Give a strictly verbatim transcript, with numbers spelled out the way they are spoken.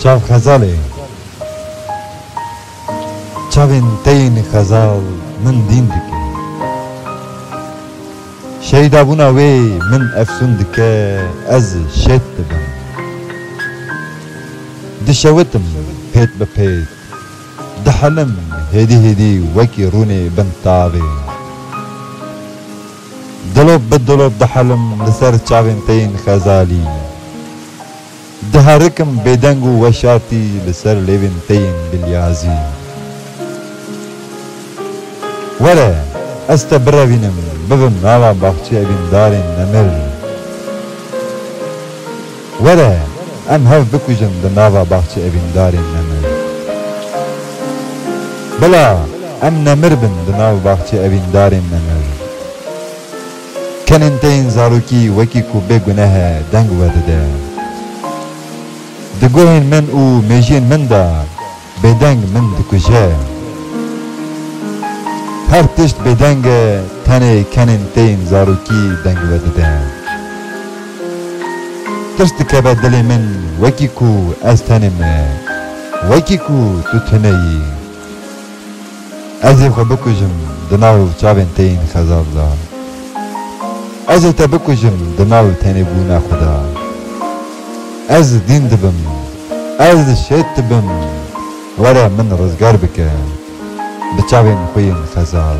Çav xezalê. Çavên te yên xezal min dîn dike. Şehîdabûna wê min efsûn dike, ez şêt dibim. Dişewitim pêt bi pêt. Dihelim hêdî hêdî wekî rûnê bin tavê. Dilop bi dilop dihelim li ser çavên te yên xezalî. Diherikim bêdeng û weşartî li ser lêvên te yên bilyazî. Were, ez te birevînim, bibim nava baxçê evîndarên nemir. Were, em hev bikujin di nava baxçê evîndarên nemir. Bila em nemir bin di nav baxçê evîndarên nemir. Kenên te yên zarokî wekî ku bê guneh e deng we dide. Di guhên min û mêjiyên min de bêdeng min dikuje. Her tişt bêdeng e, tenê kenên te yên zarokî deng we dide. Tirs dikeve dilê min wekî ku ez tenê me, wekî ku tu tune yî. Ez ê xwe bikujim di nav çavên te yên xezal de. Ez ê te bikujim di nav tenêbûna xwe de. Ez dîn dibim. Ez şêt dibim. Were min rizgar bike bi çavên xwe yên xezal.